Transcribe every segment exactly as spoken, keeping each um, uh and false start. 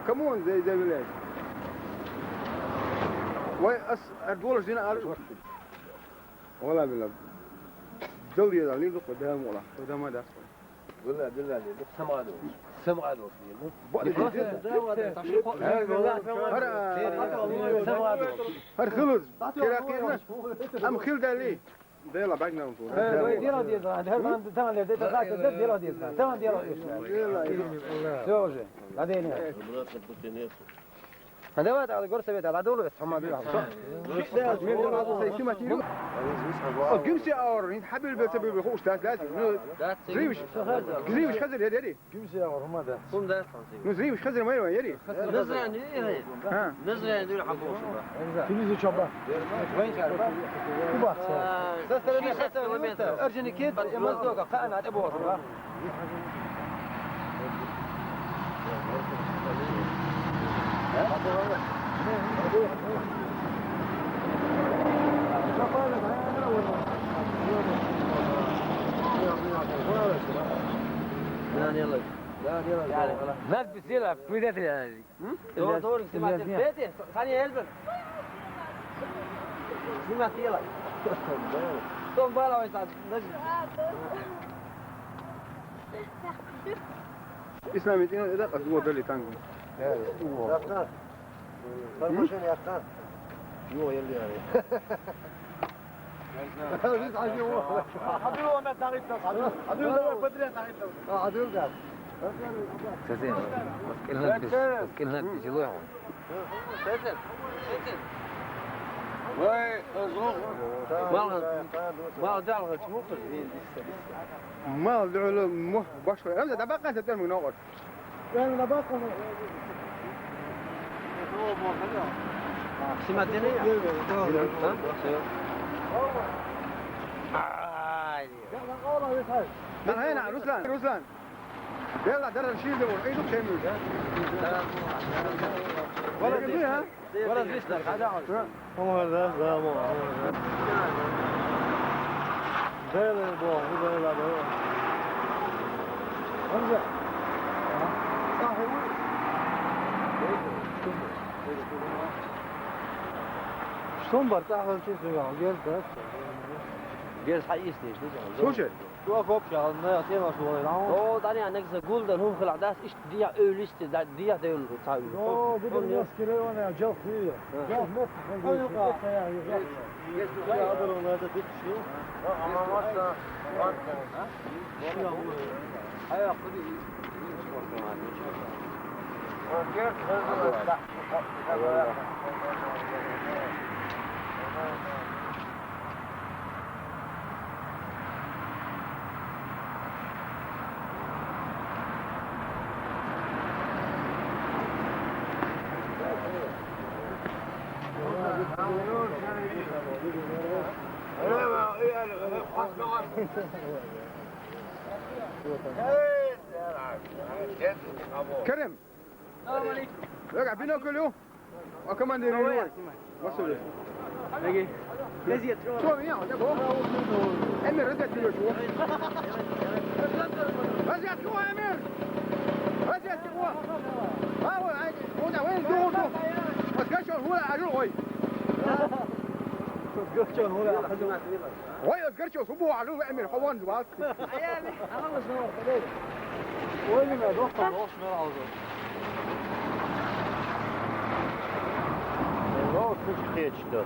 Come on, they, they will. Вай, ас, ар долаш дина ар. Вала билла. Дал я, не дукъ, да, мола. Да, ма да. Билла, билла, не дукъ. Сама дукъ. Сама дукъ. Ба, не дукъ. Да, да, да. Ар, ар, ар хилуз. Кера кирна. Ам хил дали. Дела багнам тура. Э, дела деза. Дар дан тан лерде та хатта дела деза. Тан дела ишта. Всё уже. Надо не. Обратно пути нет. А давай, давай, горсовет, а давай, сама дела. Гюмсе аур, ин хабил бе табил бе хуш дас дас. Ну, зривш. Зривш хазир я дери. Гюмсе аур, ма да. Кум да. Ну, зривш хазир май ва яри. Назрани, э. Ха. Назрани дир хабуш. Филизи чаба. Вайн чаба. Куба. Сестер, ши сестер, километр. Аржини кит, эмаздога, кана, эбо. Надпись. Сила, куйдет я. Doğru, doğru. Sima, Beti, sani elbet. Sima, sila. Tom bala oysa. Islam itino eda qasbo dali tango. Yakar. Farmaşın yakar. Yok, yeldi yani. Biz acı o. Hadi ona tarif. Hadi ona bedre tarif. Hadi ona. Сесен, маскилнат биш, маскилнат биш луйху. Сесен, сесен. Вай, азлух. Мал, мал жалгъа чмукъ. Мал дулу мух башла. Амда дабакъа сетер муна къор. Сима дени? Ай. Lan hayna, Ruslan, Ruslan. Yalla, dara şiir de vur. Ey, dur, şey mi? Valla, dur ya. Valla, dur, hadi al. Tamam, hadi, tamam. Böyle bu, bu böyle bu. Amca. Sahibi. Son bar, tahıl kesin ya. Gel, gel. Gel, hayır, işte, işte. Слушай. Şu akop ya, ne ya, sen nasıl oluyor lan? O, tane ya, ne güzel, gulden, hum, kıla, das, işte, diye, öyle işte, da, diye de öyle, tabii. O, bu da biraz kere ona ya, çok iyi. Çok net. Ama varsa, varsa. Ayak, bu da iyi. Kerem. السلام عليكم. Rega, binoculju. O comandante. Nasıl? Peki. Vaziyet. Tamam ya, ya bu. Emir, vaziyet diyor şu. Vaziyet şu, Emir. Vaziyet şu. Ha, o, ay, o da, o da, o da. Bak, kaç yıl, bu da, acı, oy. Kaç yıl, bu da, acı. Vay, özgür çok, bu var, bu Emir, havan var. Ayağını, alamaz, ne oldu? Öyle mi? Yok, yok, şunları alacağız. Yok, kuş geçti.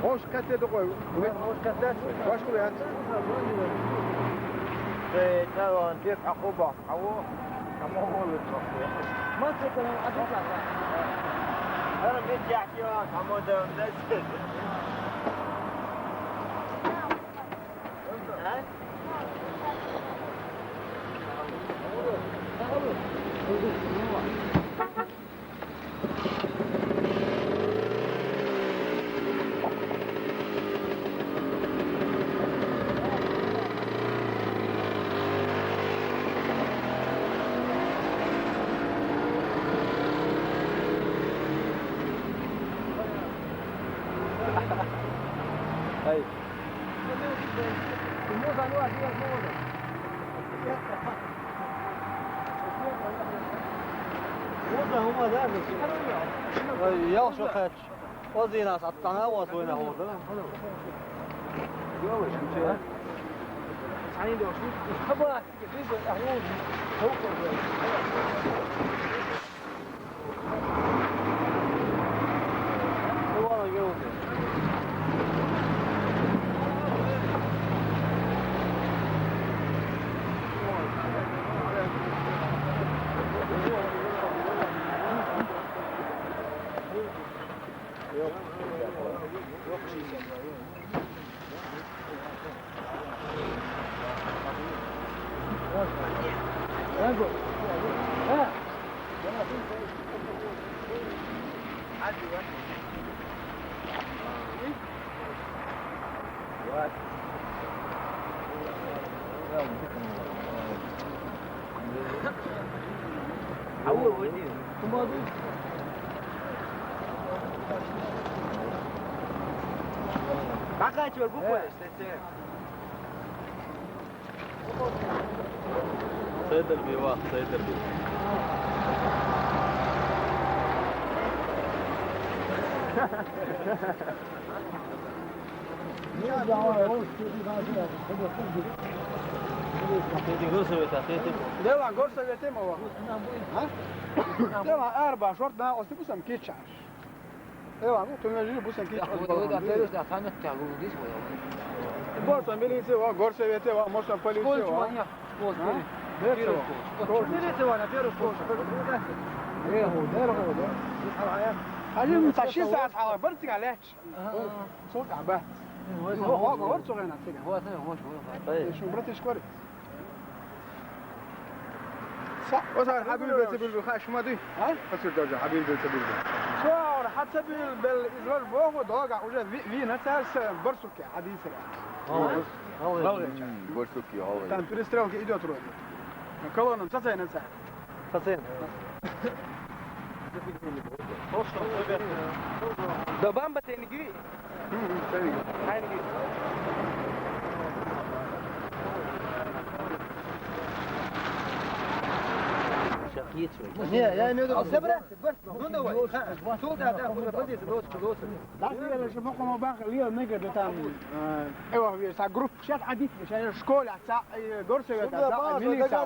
Hoş katladı koy. Hoş katladı. Hoş koy. Şey, tamam, bir akıba. Hawa, tamam, olur. Nasıl tamam? Adı ne? Her ne çekiyor, tamam, tamam. Hey. Ой, ялх шо кхаьчча. Оз дийнахь схьа цхьана а оз вайна хӀума дара. Бакачур бу поезд, это. Цедер бива, цедер бива. Горсовет, а ты, ты. Дела, горсовет ему. А? Дела, арба, шорт, да, остепусам кичаш. Эва, ну, ты мне жили, пусть он кичаш. Горсовет, милиция, ва, горсовет, ва, может, полиция, ва. Милиция, ва, на первую школу. Дерго, дерго, да. Один такси саат хала, бартига леч. Ага. Сок аба. Ой, ой, ой, ой, ой, ой, ой. Ой, ой, ой, ой. Шо, братишка, говорит. Са, о, са, хьабил бел, цабил бел, ха, шума дуй? А? Хасир даже, хьабил бел, цабил бел. Шо, хьа цабил бел, из ваш богу, дога, уже ви, ви на царь с барсуке, хьадисре. Гьалгъай. Гьалгъай. М, барсуке, гьалгъай. Там перестрелка идёт вроде. Колонна, цацай на царь. Хасен. До бамба тенги. Тенги. Не, я имею в виду, все братцы, братцы, ну давай. Ха, сюда, да, позиция, вот, вот. Да, я же могу вам бах, Лио, негр, да там, э, эва, весь, а группа, сейчас, а, дит, сейчас, школа, ца, э, горсовет, да, милиция,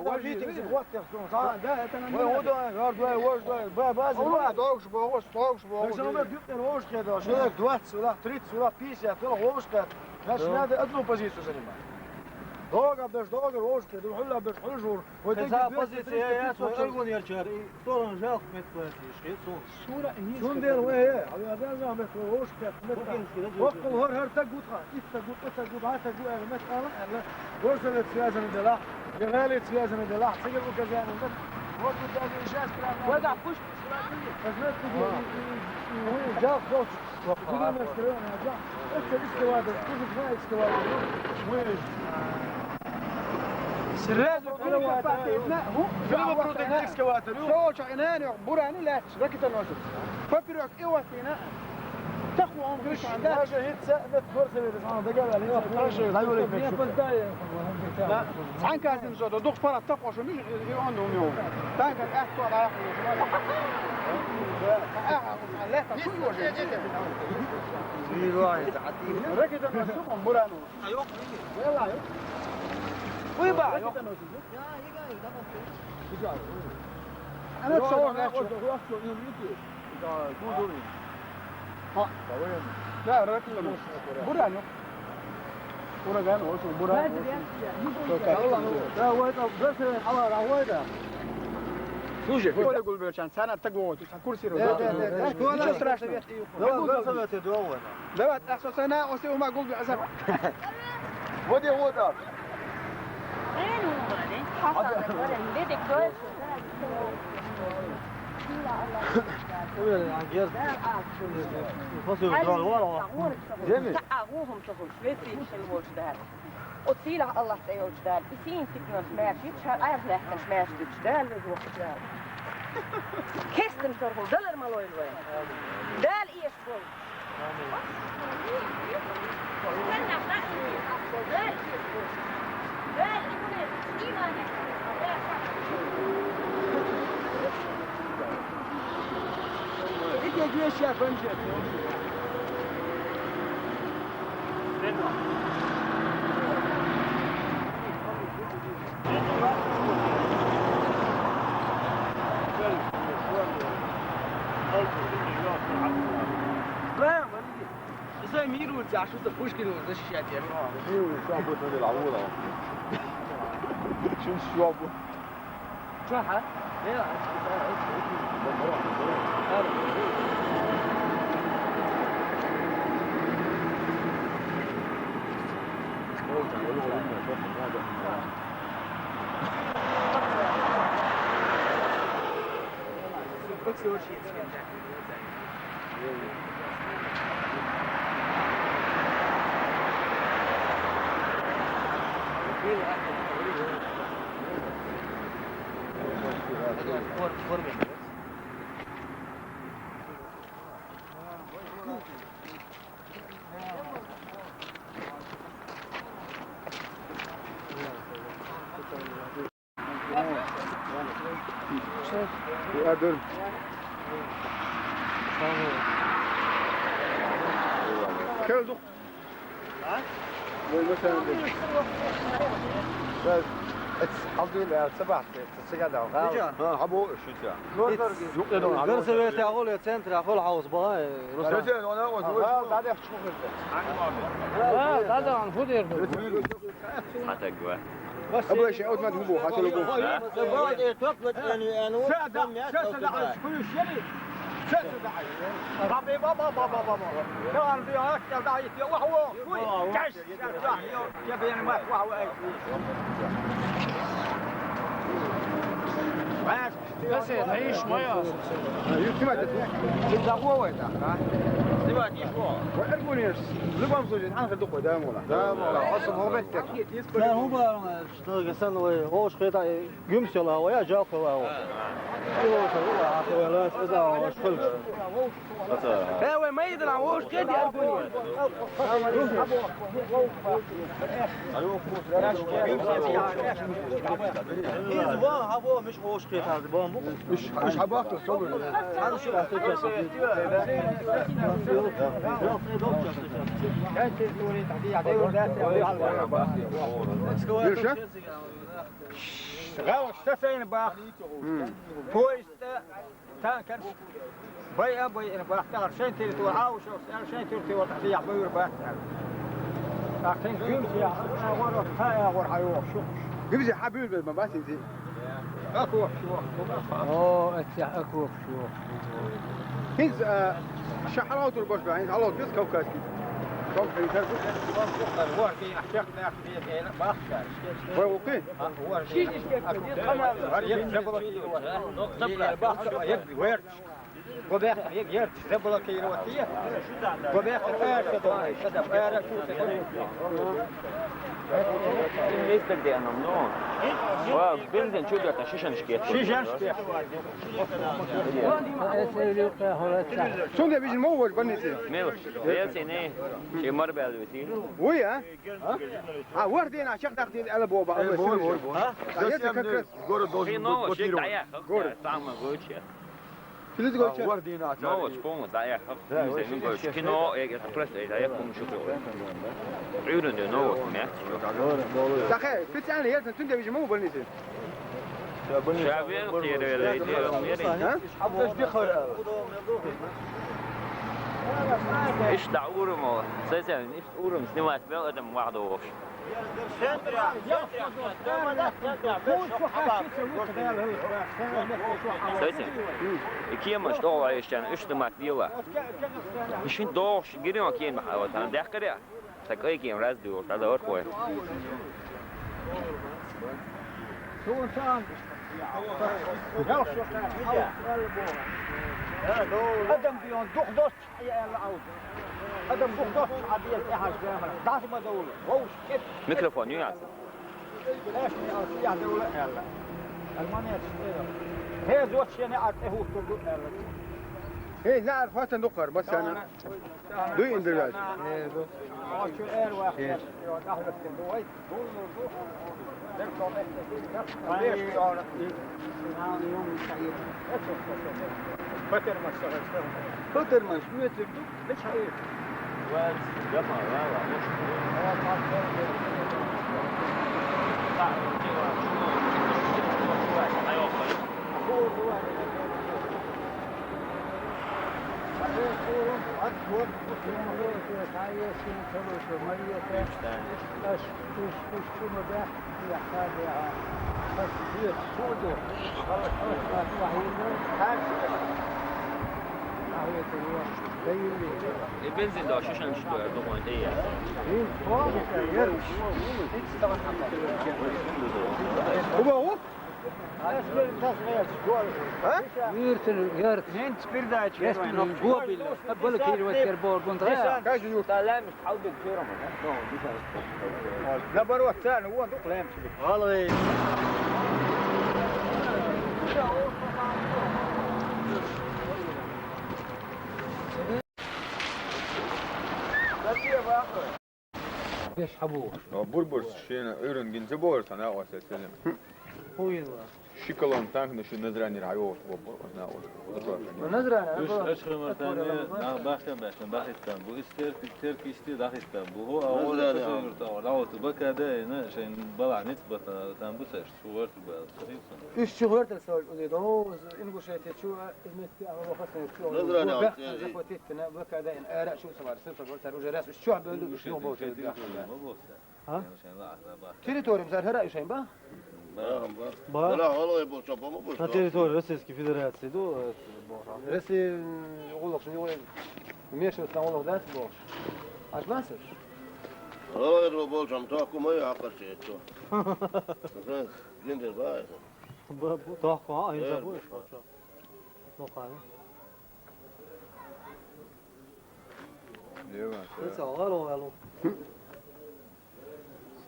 вот, вот. Да, это на милиция. Ой, удой, гордой, вождой, ба, ба, ба. Ой, догш богу, стогш богу. Так же мы бьют, не можешь, когда, человек двадцать, да, тридцать, да, пятьдесят, да, ложка. Значит, надо одну позицию занимать. Долго бьешь, долго, ложка, да, хула бьешь, хула жур. Вот эти двести, триста, пятьсот. Аргун ярчар, и сторон жалко, мет платишь, и сон. Сура, и сундер, э, а я даже, а мет ложка, мет. Букинский, да, около гор, гор, так гудха, и так гуд, это гуд, а так гуд, э, мет, а, а, горсовет связаны дела, Гавали связаны дела, цигар указаны, мет. Вот тут даже и сейчас прям. Ой, да, пусть. Жал, жал. Экскаватор, скажи, два экскаватора. Сразу экскаватор. Экскаватор. Шо, ча, инан, буран лач, ракетоносец. Поперёк и вот, инан. Так он, видишь, да? Даже гица, нет, горсовет, он договаривается. Хорошо, я говорю, я опоздаю. Да. Цхьан казин зо, дукха пара тапхо шу миш, и он думаю. Танка ахто да. Ракета на суком бурано. Уйба. Ана цо на. Да, ракета. Бурано. Ураган, очень буран. Да, вот, вот, вот, вот, вот. Слушай, Коля Гульберчан, цана так вот, курсирует. Да, да, да, да. Ничего страшного. Давай, давай, давай, давай. Давай, так, собственно, он все ума Гульбер, а за. Вот и вот так. Деми? Оцу сийлахь Аллах тӀе йолчу Дала, и сийна тиканаш маьрша йитча, хӀара айхьа лаьтташ маьрша дитча, Дала веза воккхачу Дала. Кестина шархула далар ма лойла вайн. Дала эшаш войла. Дала эшаш войла. Дала и вайн, и вайн. Дала и вайн. Зай мир улица, а что за Пушкин защищать? Мир улица, а вот надо лавула. Чем швабу? Чё, ха? Dur. Keldik. Görmesen de. Biz aldılar sabah. Sigada. Ha, ha, bu şu ya. Yok dedim. Горсовет ягъул, центр ягъул, хьаус бала. Sen ona o. Ha, daha da çıkıyor. Ha, daha da bu der. Hata gwa. Abu şey, o zaman bu, hatırlı bu. Baba, e, topla, yani, yani, o, sen de, sen de, sen de, sen de, sen de, baba, baba, baba, baba. Tamam, bir ayak geldi, ayıp ya, vah, vah, vah. Kaç, ya, ya, ya, benim, vah, vah, vah. Bas, hayır, şmaya. Yutma dedi. Biz de bu var da, ha? Değil mi? Değil bu. Ve erguniyas. Любом случае, hangi duk da mola. Da mola. Asıl hobbet. Sen bu var mı? Что, Гасан, вы, о, что это, э, гюмсела, о, я жалко, о. Э, вы, мы идем, а, о, что это, Аргуни? Из ва, а, во, миш, о, что это, бам, бу. Иш, иш, хабахту, собр. Иш, а? Гъавш сасайн бах. Поезд танкан. Бай а бай ин бах тагъар шайн территори, ау шо, шайн территори тагъар я бай бах тагъар. Ахин гюмс я, агъор, ха агъор хай ох шу. Гюмс я хабюр бе ма басин зи. Аку шу. О, этя аку шу. Хиз шахар отур бош ба, хиз алот гюмс кавказский. Кавказский. Ва укъи? Гъар ек заблокировать. Ек верч. Гобех ек верч заблокировать. Гобех верч. Место, где оно, ну. Ва, бензин чудо-то, шишаншки. Шишаншки. Сунда бижин мо вож больница. Мел. Бел сени. Чемар бел бити. Ой, а? А, вар ден, а чак так ден, ала боба. Э, бой, бой, бой. А? А если как раз город должен быть блокирован. Город. Самое лучшее. Филиз гоча. Вар ден, а чак. Новость полностью, да, я. Кино, я, я просто, я, я помню, что было. Юрин де новость, мягче. Так, э, специально, я тут не вижу, могу больницы. Шавен, тире, тире, тире. А? Иш да урмал. Сесен, иш Урам снимать бел, это мугӀ догӀуш. Слышите? И кема, что у вас ещё? Уж снимать бела. Ишин догӀуш, гирин кема, а вот она дехкаря. Так и кем раз догӀуш, тогда вот кой. Адам дух дос. Адам дух дос, а биэс яхаш гэмэр. Дас ма дол. Вовш кет. Микрофон ю яц. Эш ми алс я дол элла. Арманец. Хе зот шене ат э хуту ду элла. Хе, на ар хатан дукар, бас яна. Ду индиргаз. Ачу эр вахт. Ахластен дуай. Ду ду ду. Дер комет. Беш ор. Ан юм сайы. Патермаш сагӀа. Патермаш, оьцур ду, мича хьаэца? Вац, япа, ва, ва, муш. Э, бензин да, шишан школа, думаю, да я. Уба, уба. А? Юртун, юрт. Ненц передача. Гобил, блокировать гербор, гунтра. Каждый юрт. Наоборот, царь, вон, тут лемчик. Алло. Беш хьабу. О, бурбурс шена, уьрен гинзе бор, сана, о, сетелем. Хуйла. Шикалон танк, ну, ши Назрани район, о, о, на, о. Назрани, Уж а, Ачхамартани, а, на, бахтам, бахтам, бахтам. Бу истер, истер, кисти, дахистан. Бу, о, а, о, Назрани, да, а. Юрта, о, да, о, ту бакада, на, шен, бала, ниц бата, там бу саш, шу варт бал. Уж чу варт, сол, ули, да, о, Ингушетия, чу, а, изметти, а, о, хасан, чу, Назрани, бу, а, бахтам, э, захватить, на, бакада, ин, ара, чу, савар, сыр, савар, уже раз, уж чу, а, бёлдю, уж, ну, бо, чу, да. Территориям зар хара ишен ба? Ба, ба. Ба. Дала гьалгъай болча, ба, ма болча. На территории Российской Федерации ду, э, бо. Россия, м, олох, шуни олох. Вмешиваться на олох, да, бо. Аш басыш? Гьалгъай болча, ма тахкумай акъарчи, чо. Гендер ба. Ба, бу тахку, а, инса бу. Ба. Ну, хана. Лева.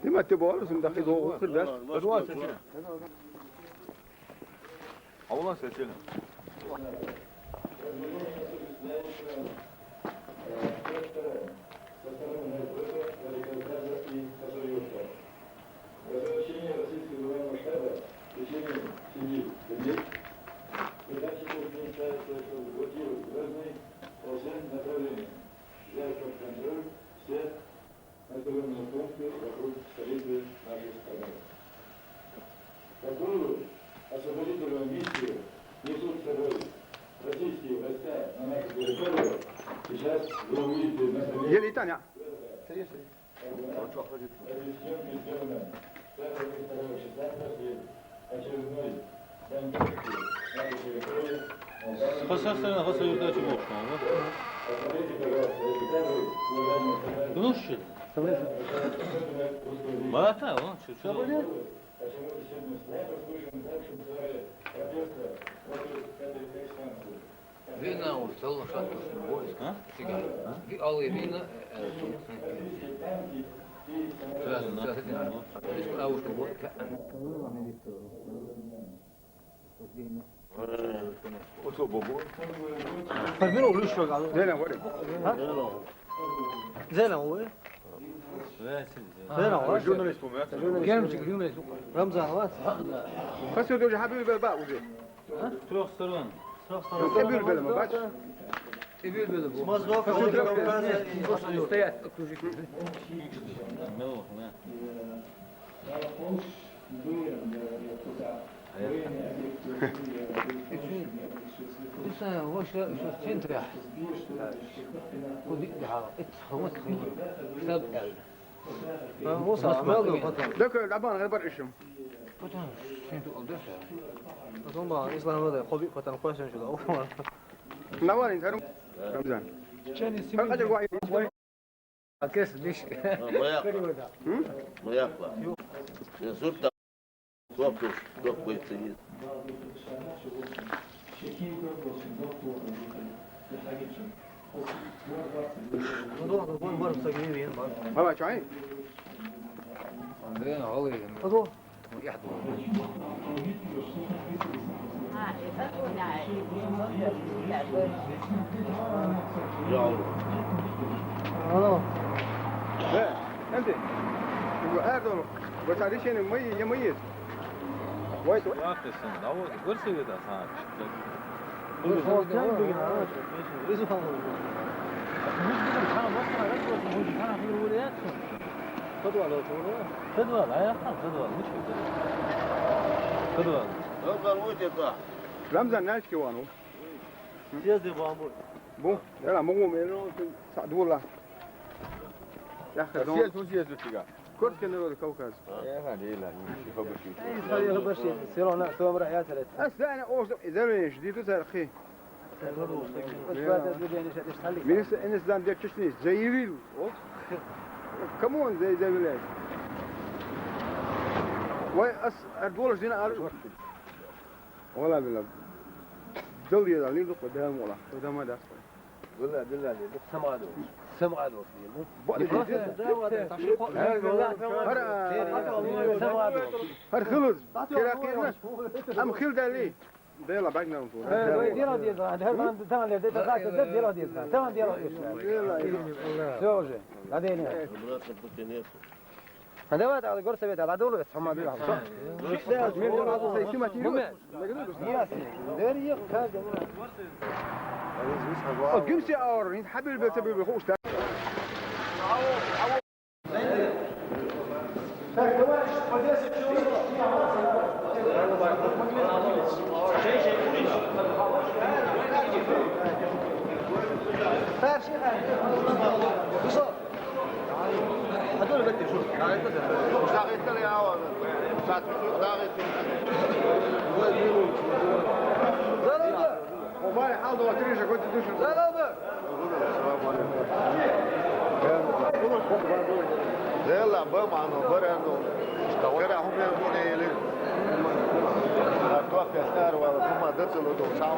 Снимать ты бор, сум дахи до ухыр, да? Подвал сетина. Авла сетина. Разоблачение российского военного штаба в течение семи дней. Задача подразумевает, что блокирует Грозный по всем направлениям, взять под контроль все населённые пункты вокруг столицы нашей страны. Какую освободительную миссию несут с собой российские войска на нашу территорию, сейчас вы увидите на примере. Еле и Таня. Конечно. Хасасана, хаса юртачи бошна, да? Ну что? Бата, он что, что? Вина уж целый шаг войск. А? Сига. А? Ви алли вина, э, э, Сейчас, сейчас, сейчас. Здесь куда уж вот. Фармин улуш шо гал. Зена, говори. А? Зена, уве. Зена, уве. Журналист, помню. Генчик, журналист. Рамзан, ва? Хасу, ты уже хабил бел ба уже. С трёх сторон. С трёх сторон. Ты бил бел, бач? Ты бил бел. Стоят, окружить. Ну, да. Исаев, вообще, что в центре. Куда бежал? Это вот, сам. Дакъа, Абан, гъайбар ишим. Потом, сен ту алдаса. Потом ба, Исламабад, хоби, потом квасен сюда. Навалин, Харун. Рамзан. Чани симин. Хакаджа гуай. Акес диш. Маяк. М? Маяк ба. Я сурта. Кок, кок, кок, кок. Давай, чай. Андрей, алый. Ого. Алло. Э, Андрей. Эрдон, вы решение мы, я мы есть. Вай, то. Вахтесин, а вот горсовет а. Рамзан, нальчики вану. Съезде бамбу. Бу, яра, могу, мело, са дула. Яхар дон. Съезд, съезд у тебя. Курдский народ Кавказ. Яха, дела, не хабаши. Село на сто мра я тeret. Ас да на ош, зелень, жди ту зархи. Министр иностранных дел Чечни заявил. Вот. Кому он за- заявляет? Вай ас ардвола ждина ар. Вала била. Дал я лин лук да мола. Да ма дас. Вала била лин. Самадо. Самадо. Бар. Хар хилз. Кира кира. Ам хил дали. Дела багнам ту. Э, дела деза, дела деза, дела деза. Всё уже. Надо не. Давай, давай, горсовет, а дулы, сама дела. Гюмсе аур, ин хабил бете бил хуш. Так, товарищ, по десять человек. Старший. Высок. هذول بدي شوف. مش داغيت لي يا ولد. مش داغيت. لا، لا، لا. وبالي حال دوا تريشة كنت تدوش. لا، لا، لا. Zela, bă, mă, nu, fără nu. Care acum e bune, ele. Aproape asta are, oară, cum mă dă ți-l duc, sau?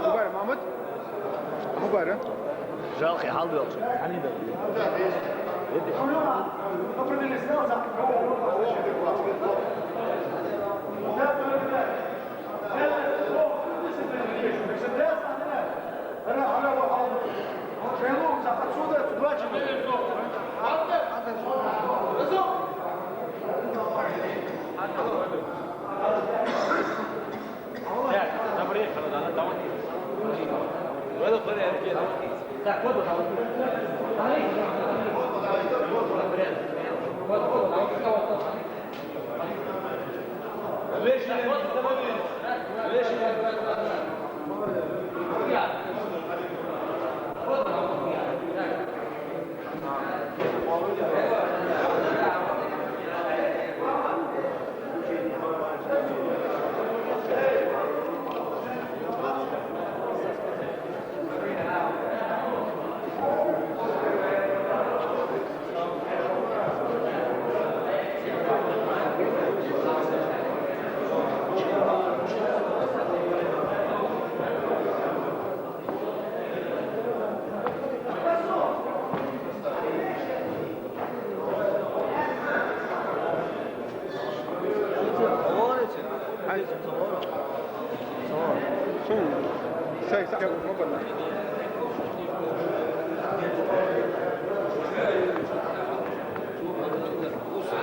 Мубарак, Мамут. Мубарак. Жалко, халды.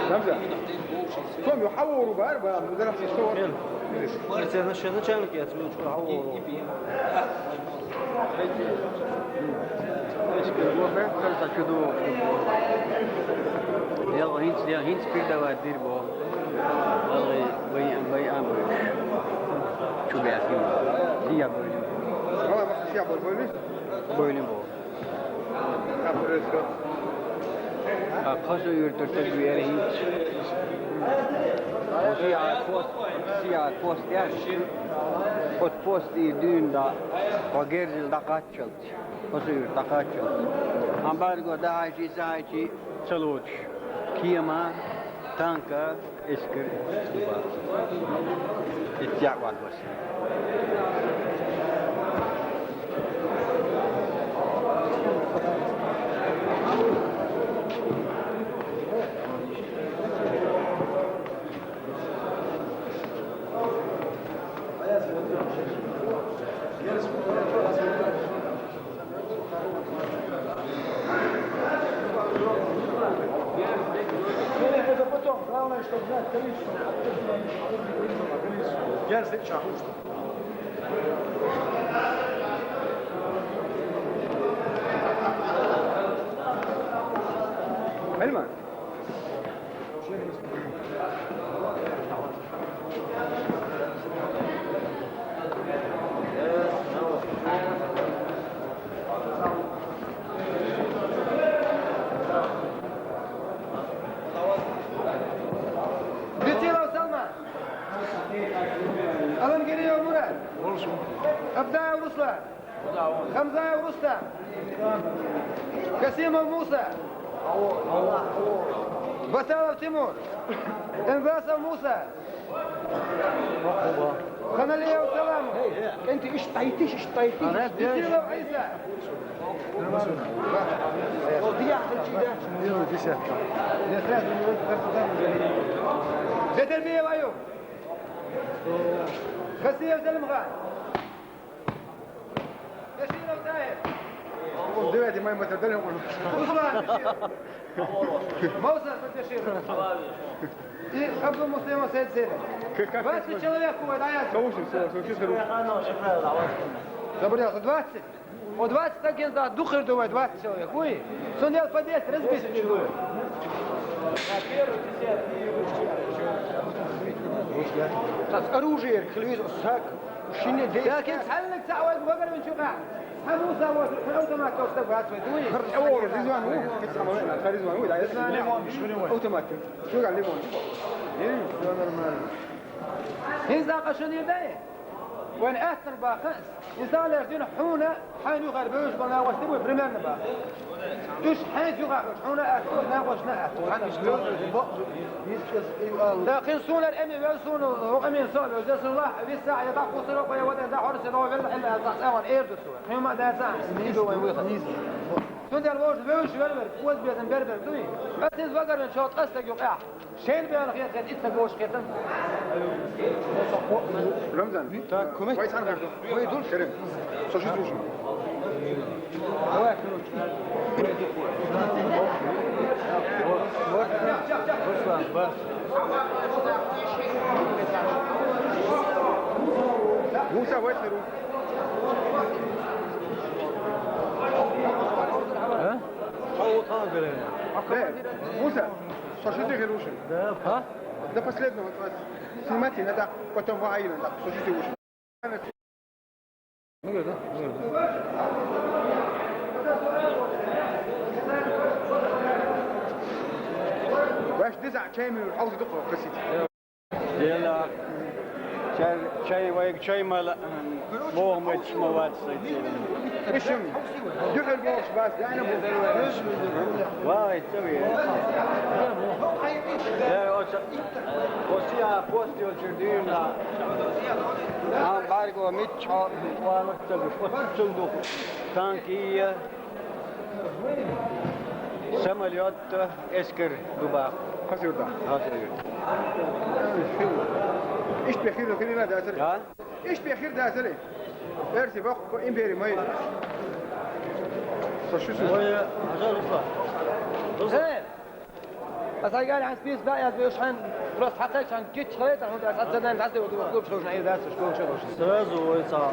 Рамза, сом ё хьавору бар, ба, мударас ё сом. Хел. Эцерна шена начальник яц, мин чура хьавору. Эшкер бо бе, кар за чуду. Ял хинц, ял хинц передавать дир бо. Ял бай, бай ам. Чу бе ахим. Сия бо. Вала, махсус сия бо, бо. Бо бо. А Хасавюртара стаг веара хӀинца. Ши а пост, ши а пост яц. Оцу постий дуьйна дӀа, кхо герзил дӀакхаччалц. Хасавюрта дӀакхаччалц. Амбарго дахьайчий, сахьайчий ца лоцуш. Кема, танка, эскар, итт яа вад васа. Это потом. Главное, чтобы знать количество. Количество. Я слышал. Понимаю. Бетилов Салман. Алангериев Мурат. Абдаев Руслан. Хамзаев Рустам. Касимов Муса. Баталов Тимур. Эмвасов Муса. Ханалиев Салам. КӀентий, иштта дӀайитиш, иштта дӀайитиш. Бетилов Ӏийса. Бетербиев Аюб. Хасиев Салимхан. Беширов Тахир. Девятый май мы дали. Руслан Беширов. Мауса Беширов. И Абдулмуслимов Сайдзелев. Двадцать человек у вас, да, я? Слушай, слушай, слушай. Забрался двадцать. О, двадцать так я знаю, духар думаю, двадцать человек. Ой, сунел по десять разбитый человек. Оружие, телевизор, сак. Шине де. Лакин цхьаннаг ца вай вагар вин чука. Хамуса вот, автомат тостак бацвай, дуй. О, Ризван, о, Ризван, о, да, Ризван. Лимон, шури вай. Автомат. Чука лимон. Эй, всё нормально. Хин за кашуни дай. Вайн аьттан баха, мисалеш дина хьуна, хьайн юхар бевш бана васти бу примерно баха. Уьш хьайн юхар, хьуна аьтту, на ваш на аьтту. Да, кин сунар эми вел суну, о эми со, вел зесулла, виса, я да кусура, я вада, да хорса, да вел, ила, за, за, ван, эрду су. Хьюма да, за, ни ду, вай, выход. Цундела вовши вевзаш велавар, оза безам берберг дуй. Ас иза вагарван чо ткъа стаг юкъехь. Шен бен хетахь, итт стаг вовшах хетам. Рамзан. Так, куме? Вай цхьаьна хир ду. Вай ду. Хирим. Со ши слушам. Давай, короче. Руслан, бар. Муса, вай хир ду. А? Хьо ву тхан гулен. Э, Муса, со ши тӀе хир ву шуна. Да, а? До последнего вот вас снимать не надо, потом вы аина, так, со ши тӀе ву шуна. Ну, да, ну, да. Ваш диза чай мир, хьо ву дукха кхасить. Дела, чай, чай вайга чай ма лаьа, боху мойташ ма вац сайцера. Ишим, дуьхьал бохуш бац, даьна бу. Вай, ца ве. Я, оца, оцу я пост йолчуьра дуьйна. Ам бӀарго миччахьо, валлахӀи, ца гуш, оццул ду. Танки я. Самолёт, эскар ду баха. Хасирда. Хасирда. Иштта бен хир, хир ина дацара. А? Иштта бен хир дацара. Эрси баккха импери май. Со шу шу. Ой, хьажал, Руслан. Э! Аса гали хьан спис да, я веш хьан просто хьакхайчан кич хлета, хьан да, аса дан, аса дан, аса дан, аса дан, аса дан, аса дан. Сразу вай ца.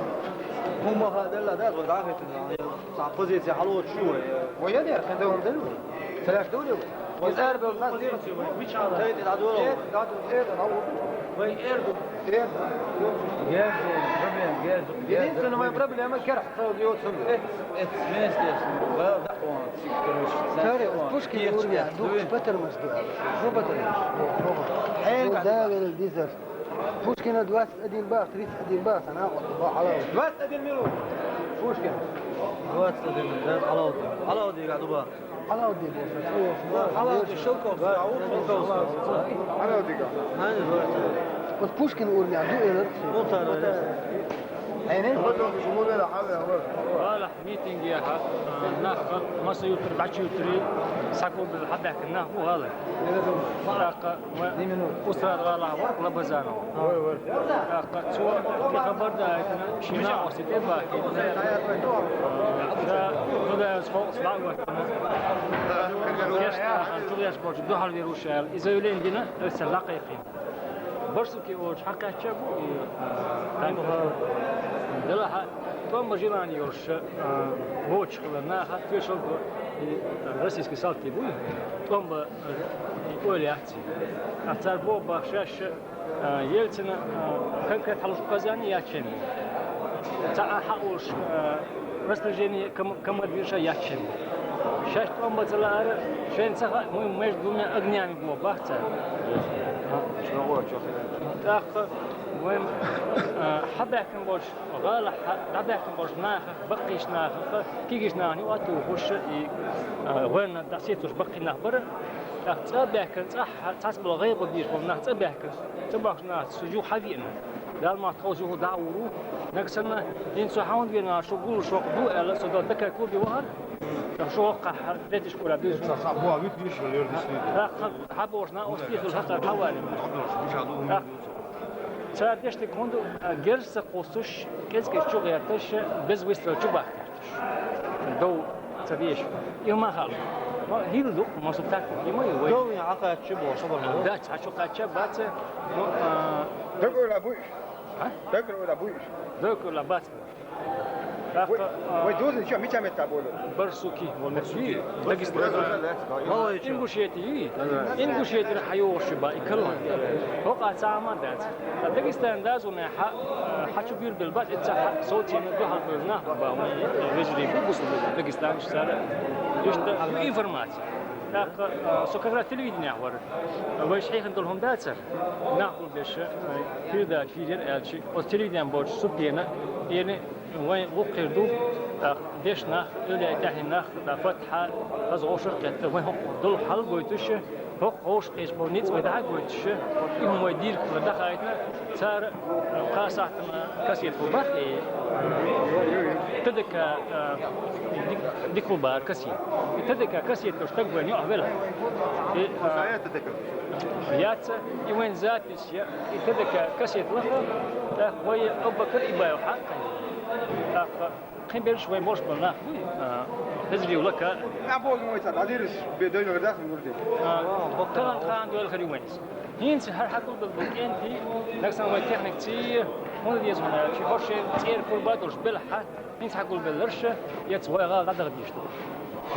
ХӀума ха делла, да, вай дахийтина. Цхьа позици хьалоцуш ву вай. Вай ян яр, хӀун ду хӀума делла вай? Цараш ду вай? Вай цар бел нас дир. Мича ала? Тайди дӀадора. Э, да, да, э, да, хьалоцуш. Вай эр ду. Эр ду. Герзу, проблема, герзу. Единственная моя проблема, керх, хьал йоцун. Э, э, вместе с ним. Ва, да, он, цик, короче, Таре, цик, он, Пушкин кирчка, уровень, дуй. Дух, патармаш, дух. Ну, патармаш. Хьен, да, да, да, дизер. Пушкина двадцать один балл, тридцать один балл, она вот, балл, Алаудин. Двадцать один минут. Пушкин. Двадцать один, да, Алаудин. Алаудин, я думаю. Алаудин, Алаудин, Шелковский, а вот Шелковский. Алаудин. Наверное, двадцать один. Вот Пушкин уровня, ду, э, Ну, тара, да. Хьенан? Вала митинге хьа, а, нах масса юттар, бача юттари, сакубил хьабаьхкина нах бу гӀала. ТӀаккха Ва Усрат гӀалахь вара Лабазанов. Ой, ой. ТӀаккха цо и хабар даийтина, шина оси тӀе бахийтина. Ша Дудаевс холкъас дӀа а ваттина. Кешта хан чугӀеш болчу дуьхьал вир ву ша аьлла. И заявление дина, офицер дӀакхайкхина. Барсуки олучу хьакхаьчча бу и, а, танк. Делахьа, тӀом бан желание йолуш, а, боцуш хилла наха, тоьшалла и, а, российский салти буй, тӀом бан, а, и ойла яц. Ткъа цара боху бах шаьш, а, Ельцина, а, конкрет хьалуш Казани яц шайна. Цхьа а хьаолуш, а, распоряжение ком-, командира ша яц шайна. Шаьш тӀом бан ца лаара, шайна ца хаьа, мы между двумя огнями боху бах цара. ТӀаккха вайн, а, хьабаьхкина болчу гӀалахь, дӀабаьхкина болчу нахах, баккхийчу нахах, кегийчу нахана юкъа а тухуш, и, а, вайна дӀасецалуш баккхий нах бара. ТӀаккха цӀа а баьхкина, цӀахь цхьацболу гӀайгӀа бийр болу нах цӀа а баьхкина, цӀа бохучу нахаца шу юха хьавеана. Далла ма тховса юха дӀа а вур ву. Нагахь санна, хӀинца со хьан веана, шу гуллуш воккха ду аьлла, со дала дакар клубе вахара. Шу воккхахь, детиш кура дуьйцу. Ца, ца, бо, вит виш вала, ер дисни. ТӀаккха хьан бохуш нах, оцу тӀехула хьакхар хьавалийна. ТӀаккха цара дешниг хӀунда, а, герз ца кхуссуш, кӀезиг-кӀезиг чу гӀерташ, без выстрела чу бахкийтуш. Дов ца деш. И ма хаьа. Ма хӀилла ду, ма со так, и ма ю вай. Дов я хьакхаьчча боху, хабар ма ду. Да, цхьа чу кхаьчча бац, ну, а, Дагуьра буй. А? Дагуьра буй. Дагуьра бац. Вай, а, вай доза чу мича метта болу? Барсуки, вон метта. Дагестан. Малой чу. Ингушетия. Ингушетия хьайогӀуш ба и колонна. ХӀокху цхьа а ма дац. Ткъа Дагестан дазуна хьа, хьа чу буьрбелла бац, и ца хьа, социйна дуьхьал бевлла нах ба, вайн вежарий бу бусулба Дагестанаш цара. Иштта ю информация. ТӀаккха, а, со как раз телевидениехь вара. Вайша хьехна долу хӀума дацара. Нах гулбеш, а, передача хийзира аьлча, оцу телевидениехь болчу субъектна, элира, вайн гӀуллакх хир ду, а, дешна нах, эвлаяъ тӀаьхье нах, а, Фатхьа, хаза гӀошах а кхетта, вайн хӀокху долу хьал гойтуш, ХӀокху хьошалгӀачу болу ницкъ вай дӀа а гойтуш, и хӀума вай дийриг хилар дӀахаийтина, цара, а, кхаа сахьтана кассета хӀума баккхий, ТДК, а, дик-, дика хӀума бара кассета. И ТДК кассета долуш стаг вайна юкъахь велахь. И, а, яц, и вайн запись я, и ТДК кассета лаха, тӀаккха вай Абу-Бакар Ибаев хьакхайна. ТӀаккха Кхин берш вай бош болу нах буй, а, Хезриев Лака. Наболу вай цхьа дӀадирзаш, бе дойла гӀирдахна гурди. А, тахана кхана дойла хир ю вайнца. ХӀинца хӀара хьагулбелла бу кӀентий, нагахь санна вай техникций, хӀунда деза хьуна аьлча, хӀорш шен цӀера курба долуш белахь, хӀинца хьагулбелларш, яц вай гӀала дӀадахьа дезаш ду.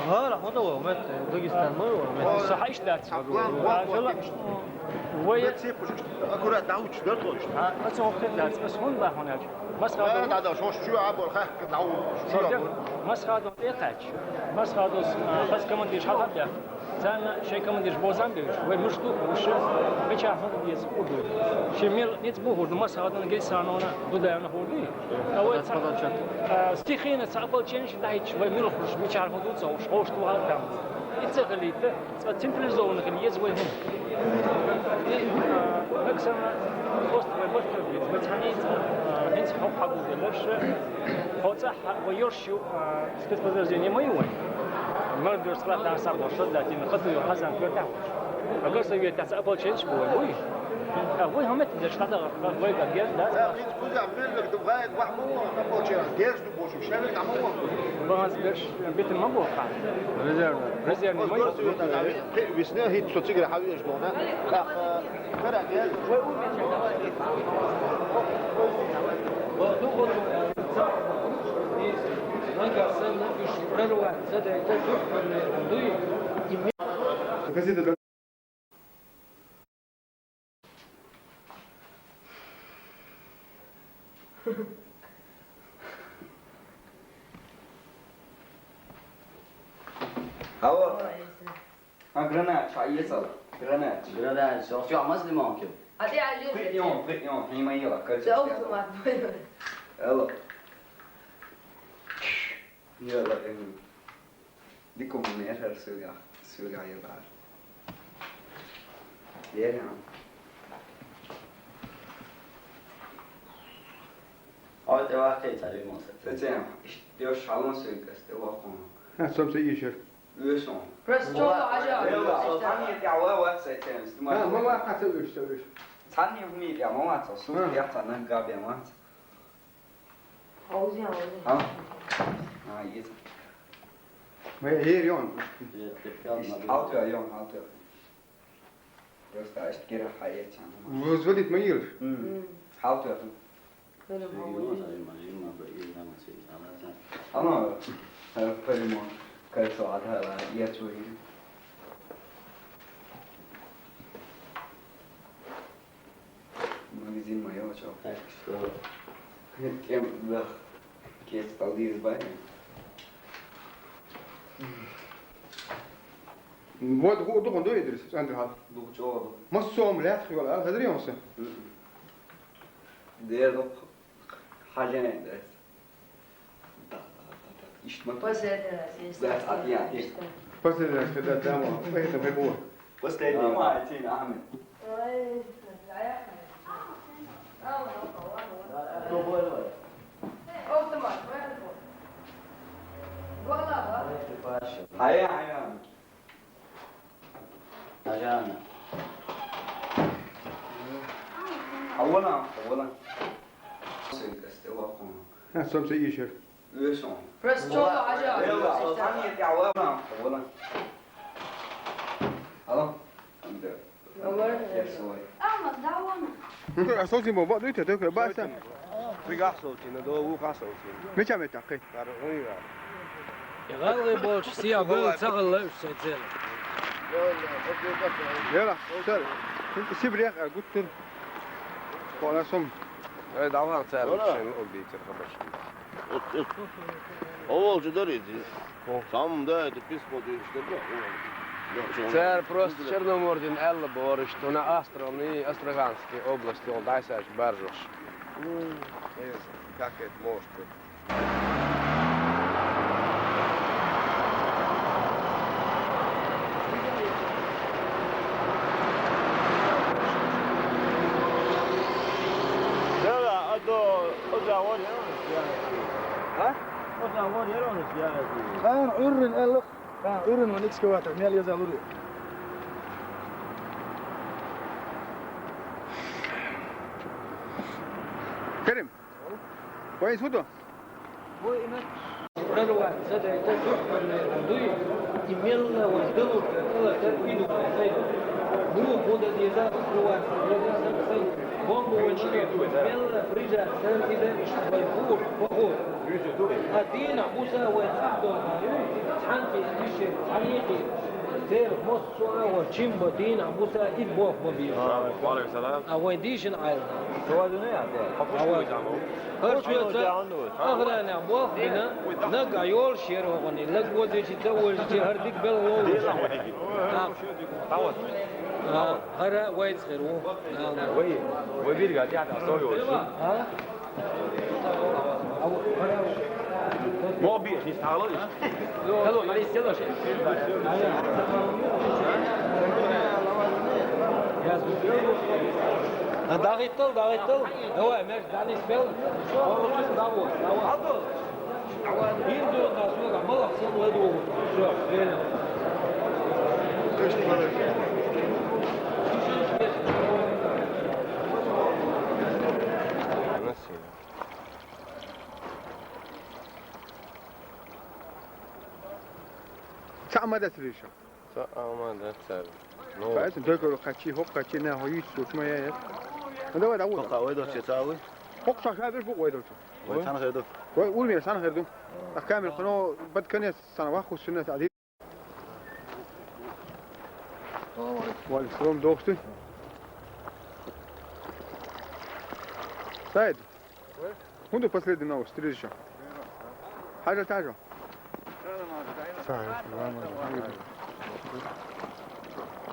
ГӀала хӀун ду вай, мет, Дагестан ма ю вай, мет. Со хьаиштта дац. Вай аккурат дӀахӀуттуш дара тхо иштта. А, аса хӀокху хир дац, аса хӀунда бахьана аьлча. Масхадов. Ара, да, да, шош чу а бор хахка дӀа ву, шо Шо бор. Масхадов тӀекхаьчча. Масхадовс, а, хаза командирш хьалха бехк. Царна шайн командирш бозам бевш, вай муш ду, муш, мичахь хӀун деза, хӀун ду. Шен мел ницкъ бу хӀур ду, Масхадовна, Гельсановна, Дудаевна хӀур ду. А вай ца-, а, стихийна цхьа ополчениш дахьийташ, вай мила хӀуш, мичахь хӀун ду ца хӀуш, хӀуш ду хьал там. И ца хилийта. Цкъа централизованно хила еза вай хӀума. И, а, нагахь санна, просто вай барт хир беза. Вай цхьаьна, а, хӀинца хьо-, хьагулделларш, хьо цӀахь вай йорш ю, а, спецподразделение ма ю вайн. Мародёрский латтахь схьаболуш, солдатийн хатуй хьазан коьртехь волуш. А горсовет тӀехь цхьа ополченец бу вай, буй? А вай хӀун меттиг дерш хьадагӀар, вай герз дац? Да, хӀинца кузахь муьллерг ду, вай вахь ма вон ополченец, герз ду бохуш, шаьллиг дӀа ма вон. Баханца берш битина ма боху хьан? Резервный. Резервный ма ю? Кхин а висна, хӀинца со цигара хьан везаш дона. ТӀаккха, кара гел. Алло. А, гранат, ша, ецал. Гранат. Гранат, всё, всё, а мы снимаем кем? А ты один. Приём, приём, приём. Всё, автомат. Алло. Яла, эм, дикум нерхар суга, суга ебар. Лерам. Ой, ты вахтей цари моса. Зачем? Иш, дёш шалон суга, сте вахтун. А, сом се ишер. Уьш он. Просто чё, а я? Цхьанне тӀе вац, зачем? А, ма вац, а ца уьш, ца уьш. Цхьанне хӀума тӀе ма вац, сум яц, наггабе вац. Хьовзий, хьовзий. А? А, еза. Ма, э, Йон. Хьалтоь, Йон, хьалтоь. Просто аьшта гира хьаэцан. Звонить ма йилаш? М. Хьалтоь. Ана, хӀара поймо, кольцо Ӏадала, я чури. Магазин ма йолчо. Так что? КӀем, да. Кец талдиз бай. Вот гу духун ду идрис, цӀандра хьал. Духу чӀогӀа ду. Массо а лаьцах йола, а, хазар йонса? Мгм. Дер ду хьажан дас. Иштта ма. Последний раз, если. Да, отъя, отъя. Последний раз, когда там, поэтому и было. Последний. Ма, Тин Ахмед. Ой, автомат, автомат. Хьая, хьая. Хьажана. Хьавана, хьавана. Сэн кастелло хьуна. Ха, сом ца ийшар. Весон. Просто чё, Хьажа? Алло, алло. Алло. Алло. Я свой. Алло, да вон. Ну, а сосим баба, дуйте, только баса. Пригасовки, на долу касовки. Меча мета, кай. ГӀалгӀай болчу сиа гул ца хилла уьш сайн цӀена. Яла, сэр, хӀинца Сибрех а гуттар. Кхона сум. Ай, даван цара шен луъург дийцар хабарш. Оцу волчу дарийти. Сам да, это письмо дийцар да. Цара просто Черномордин аьлла бораш, тхуна Астрахани, Астраханский область, йолу дӀасаьрчу баржош. Как это может быть? Ха? Хан Ӏуьррина аьлла, хан Ӏуьррина ван экскаватор, мел еза лури. Керим, вай хӀун ду? Прорваться, да, это духовная дуй, и мелла вай дылу, это, это, иду, это, ну, буду деза, открываться, деза, это, бомбу вай, мелла прижаться, и да, вай бур, поход. А дина буса вай цадо, цанки, иши, цаники, цер, мос, суа, вай чимба, дина буса, и бог баби. Ва алейкум салам. А вай дишин айла. Савадуне, а, да. А вай. Хачу, Охрана бохбина, наг а йолуш яра вахана, лаг возичи ца возичи, хӀара дика бел вовлуш. А, а, хӀара вайца хир ву. Вай, вай вирга тӀехь а со йолуш. А? Мо биъ, хӀинца хьалалаш. Алло, Марис, села ше. А, дагӀиттал, дагӀиттал. Давай, мяч, Данис, бел. Давай, давай. Бир дон нас, ну, молодцы, мы думаем. Всё, время. Цхьа а ма дацара иша. Цхьа а ма дацара. Ну. Кхача, дойкъала кхачий, хӀокху кхачий, нахьо йийцуш ма яй. Ну, давай, давай. ХӀокху вай долчу ца а вуй? ХӀокху ша ша берш бу вай долчу. Вай цхьаьна хир ду. Вай ур мер цхьаьна хир ду. Ах, камера хьуно бад конец сана вахху суннат али. Ва алейкум салам, дохуш ду? Сайд. ХӀун ду последний новость, стрижа? Хьажа тажа. Ца, ламаз.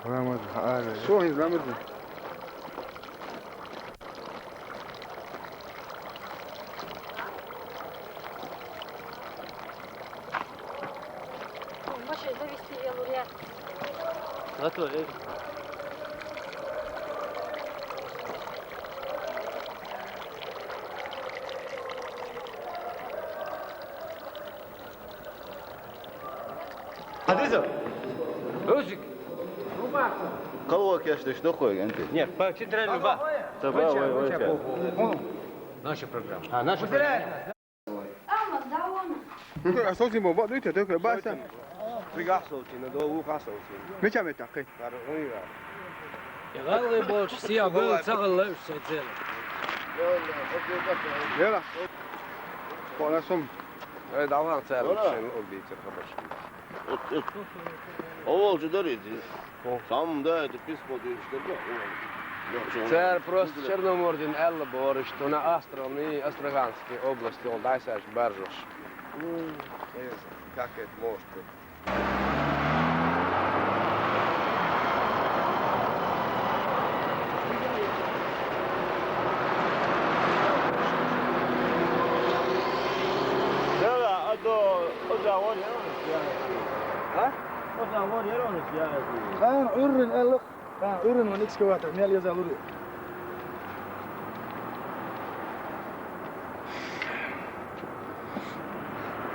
Ламаз, хьажа. Шо хӀинца ламаз? Машина завести я луря. Готовы. Хьадиза? Русик. Кого кеш деш дохуй, анти? Нет, по центральному ба. Та ба, вай, вай, вай. Наша программа. А, наша программа. Алла, да ладно. Асосин бо, бо, дуйте, только баса. Пригасовтина, до Лукасовтина. Меча меча, кай. Бар, ой, бар. Я гал, бо, сия, был, цагал, лэвш, сай, цел. Яла. По насом. Э, давай, цел, шен, убийца, хабаш. Овал же дарит. Сам, да, это письмо, ты что ли? Цар просто Черномордин аьлла бориш, то на островный, Астраханской области, он дайсаш баржош. Как это может быть? Яла, а то, а то вон, а? А? А то вон, я вон, я. Хан Ӏуьррина аьлла, хан Ӏуьррина ван экскаватор, мел еза лури.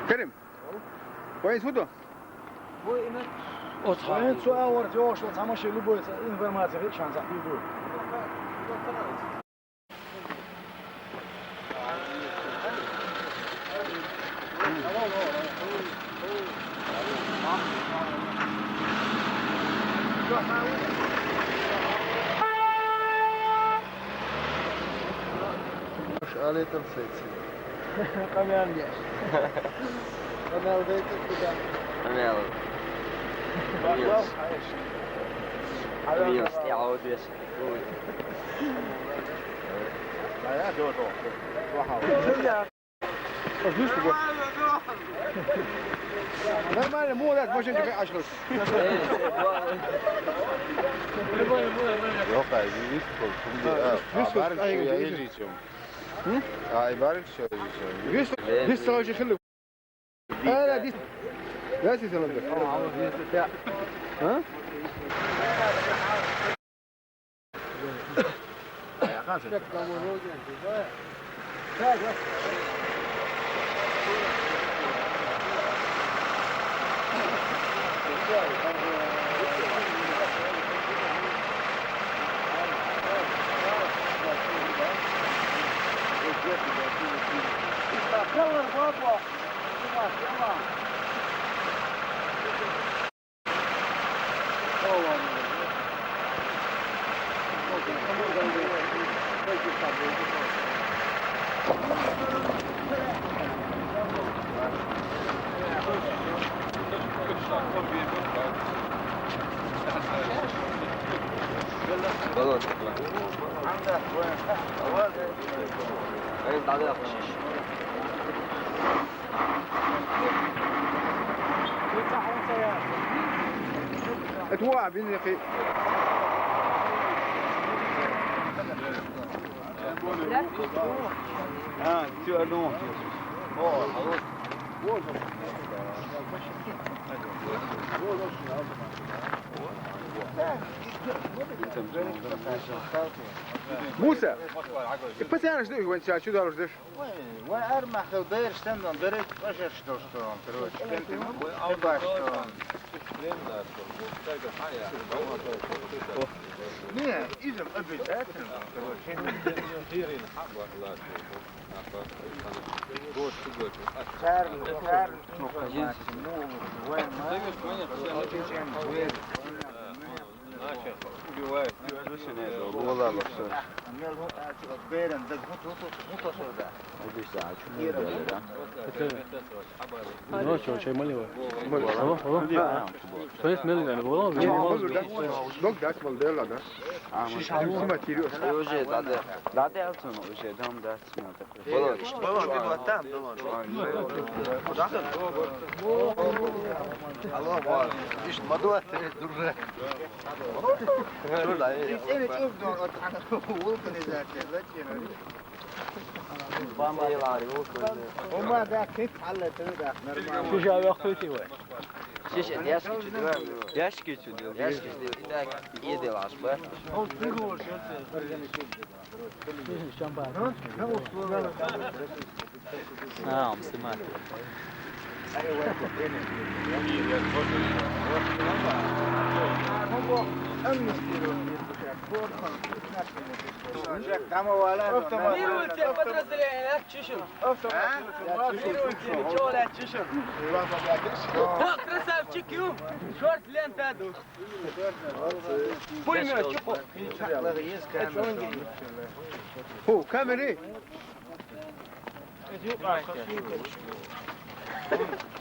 Керим, вай хӀун ду? Оцхьа. Вайн цу агӀор йогӀуш цхьа машин, любой информация хилчхьана цхьа хӀун ду. Аш алетам сайци. Къамел деш. Къамел дайтар куда? Къамел. Къамел. Къамел. Къамел. Къамел. Нормально, молодец, машинка, как ашлус. Йокъай, вистхуьлу, хӀунда, а, вистхуьлу, а, бархӀ ай, чу я вистхуьлу. Ежичун. Хм? Ай, бархӀ чу ежичун. Вистхуьлу, вистхуьлу, ежи хилла. Э, да, вист-, да, си салам да. А? اتوقع بين يا اخي. اه، tu as long. موسى، بس انا شنو وين شو دار وش؟ Вай, вай, ар махьал дайр стендан дарайт, башар что, что он, короче, кем ты мог, ты баш, что он. Не, изм обязательно, короче. Чарли, Чарли, информация, мулу, вай, ма. Убивает. Мел, а, чё, берен, да, гут, гут, гут, гут, гут, да. Ну что, чай малево? Алло, алло. Что есть мел, да, было? Дог дать, мол, дела, да? А, мы там снимать, Кирилл. Уже, да, да. Да, да, я уже, дам, да, снимать. Балон, балон, балон, там, балон. Алло, балон. Ишт, мадуат, дурре. Шула, э. Сени чубдон, от ана, улкунизация, зачем? Бамба. Ома, да, кит, алла, ты, да, нормально. Шуша, я хочу его. Шуша, яшки чудо. Яшки чудо. Яшки чудо. Итак, еде лаш, ба. А, он снимает. Первый тип подразделения, чешем. Первый тип, чё, чешем. О, красавчик, ю. Шорт лента, ду. Пулемёт, чё, по- О, камеры.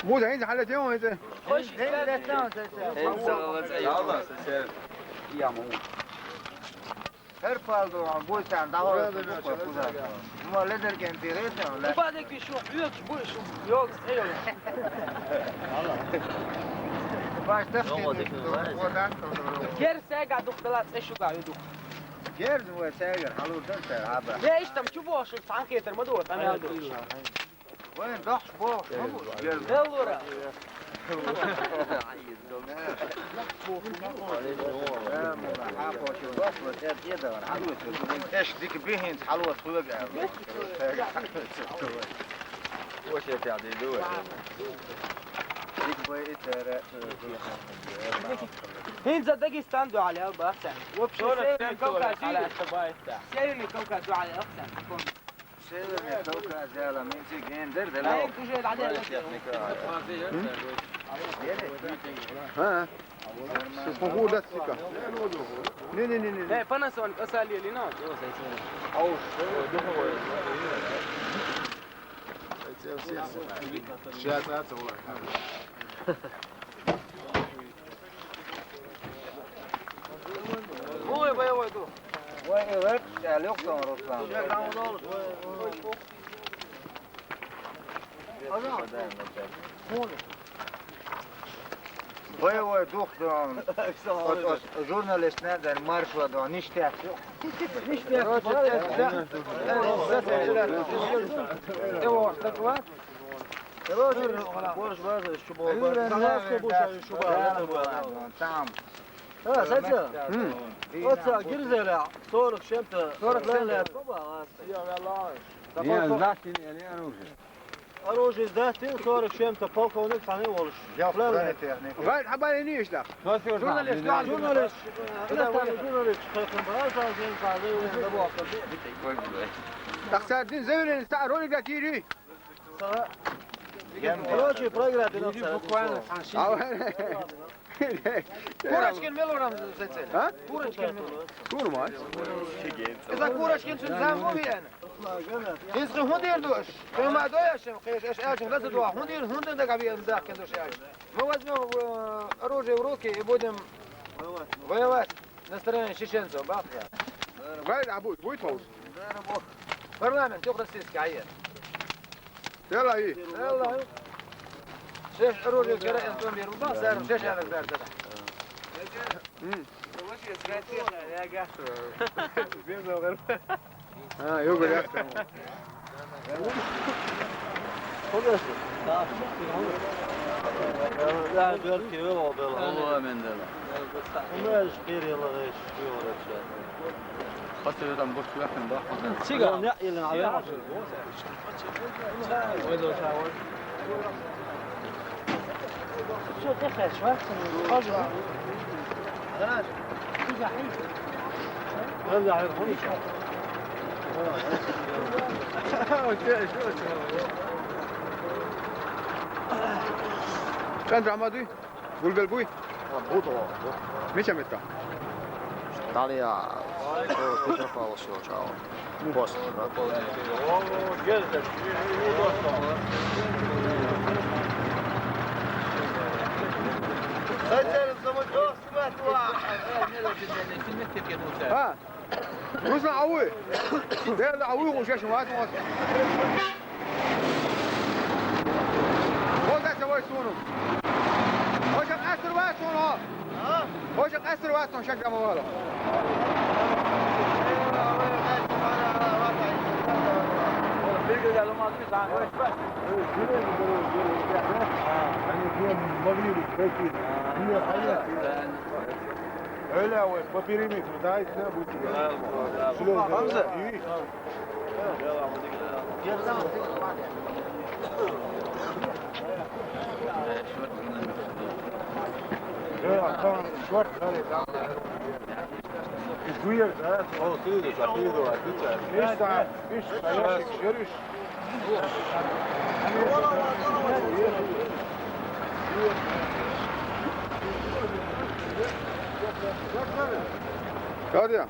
Муда, انت حلت يوم انت. Хош, хенза, хенза, хенза. Ялла, сесе. Я, му. Хер палду, буйтан, давай, куда? Ма ледер кен тирет, ла. Баде ки шу, юк, бу шу, юк, эйо. Баш тахти, водан. Гер сега духдала, цешуга, юдух. Герз вай сегер, халурдан сер, аба. Не, иштам, чу бош, сан хетер, ма дуот, ам ял дуот. Вай, дахш бош, ма бош, герз. Эллура. Эш дик бихин, халуат хуйга. Вообще, ты, ты, ты. Дик бай, это, э, Хинза Дагестан дуали алба ахсан. Вообще Северный Кавказ. Северный Кавказ дуали ахсан. Северный Кавказ яла менчи гендер да. Ай, куже да да. Ха? Суху да сика. Не, не, не, не. Э, Panasonic, асали ли но? Ауш. Сейчас, это, Ой, боевой дух. Ой, э, э, э, лёг там, Руслан. Боевой дух там. Вот, вот, журналист надо, марш вот, он, ништяк. Ништяк. Короче, это, да. Его доклад. Короче, борщ ваза, шубол, борщ. Там. Ха, саца? Хм. Оца гирзеля сорок с чем-то. Сорок с чем-то. Лен-лен, баба, а? Йо, валлахӀи. Дин сдать йина, или оружие? Оружие сдать йина, сорок с чем-то, полковник цхьанне волуш. Лен-лен. Гайр хабар йина иштта. Журналист, журналист. Журналист. Иностранный журналист. Так, сардин заверен, ста ролик датири. Короче, проиграть. Буквально. Курочкин мел вара, саца? А? Курочкин мел вара. Курмач. Иза Курочкин цуьнан зама ву веана? Иза хӀун дийр ду аша? Хьуна ма дой аша, кхеш аша аьлча, даса дуа. ХӀун дийр, хӀун дан дага веана дахкина ду аша аьлча? Мы возьмём, э, оружие в руки и будем воевать на стороне чеченцев, бах. Гай, а будет, будет хаос? Парламент, юха российский, а я. Делай. Делай. Шеш оружие кара эн тон бир, бах, сэр, шеш анак дар, да. М. А, югу яхтам. Да, берки вела бела. Алла мендела. Умеешь переловить, что. Хассе там борчу яхтам, да? Циган. Всё, тихо, шварц, хожу. Чан жамадуй? Гулбел буй? Буду. Мича метта? Талия. Петропавловск чао. Пост. А? Руслан, а вуй? Дела, а вуй гуш яшин вац вац. Хоза ца вай суну. Хоза къастур вац суну. Хоза къастур вац суну, шак дама вала. Они могли бы пройти. Öyle abi, по периметру, да, и всё будет. Hamza. Шорт, да? О, ты идёшь, а ты идёшь, а ты идёшь. Видишь, да? Видишь, стоящий, говоришь. Guardian.